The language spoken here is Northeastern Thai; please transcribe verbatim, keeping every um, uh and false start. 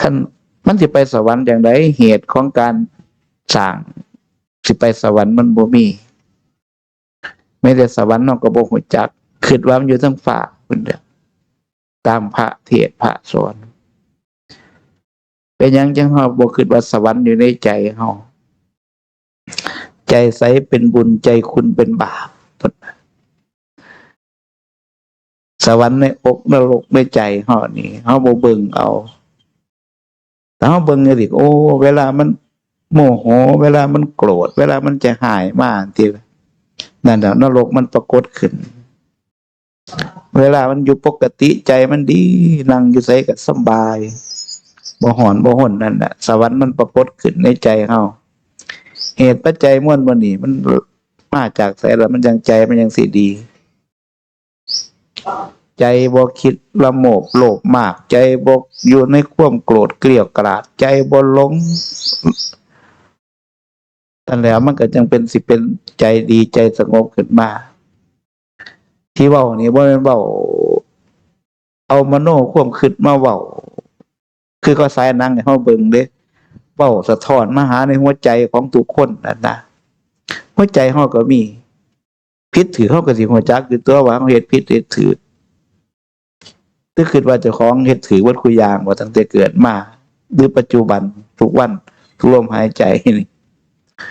คันมันสิไปสวรรค์จั่งใด เหตุของการสร้างสิไปสวรรค์มันบ่มี แม้แต่สวรรค์เฮาก็บ่ฮู้จัก คิดว่ามันอยู่เทิงฟ้าพุ้นเด้อ ตามพระเทศน์พระสอน เป็นหยังจั่งเฮาบ่คิดว่าสวรรค์อยู่ในใจเฮา ใจใสเป็นบุญ ใจขุ่นเป็นบาป สวรรค์ในอกนรกในใจเฮานี่ เฮาบ่เบิ่งเอา แต่เฮาเบิ่งจั่งซี้ โอ้ เวลามันโมโห เวลามันโกรธ เวลามันใจฮ้ายมาจั่งซี้ นั่นแหละ นรกมันปรากฏขึ้น เวลามันอยู่ปกติ ใจมันดี นั่งอยู่ไสก็สำบาย บ่ฮ้อนบ่ฮน นั่นแหละ สวรรค์มันปรากฏขึ้นในใจเฮา เหตุปัจจัยมวลหมู่นี้มันมาจากไสล่ะ มันจั่งใจมันจั่งสิดี ใจบ่คิดละโมบโลภมาก ใจบ่อยู่ในความโกรธเกลี้ยวกราด ใจบ่หลง นั่นแหละ มันก็จั่งเป็นสิเป็นใจดีใจสงบขึ้นมา ที่เว้านี่บ่แม่นเว้า เอามโนความคิดมาเว้า คือเขาฉายหนังให้เฮาเบิ่งเด้ เว้าสะท้อนมาหาในหัวใจของทุกคนนั่นนะ หัวใจเฮาก็มี ผิดถืกเฮาก็สิฮู้จักอยู่ตัวว่าเฮาเฮ็ดผิดเฮ็ดถืก หรือคิดว่าเจ้าของเฮ็ดถืกเบิดคู่อย่างว่าตั้งแต่เกิดมา หรือปัจจุบันทุกวันทุกลมหายใจนี่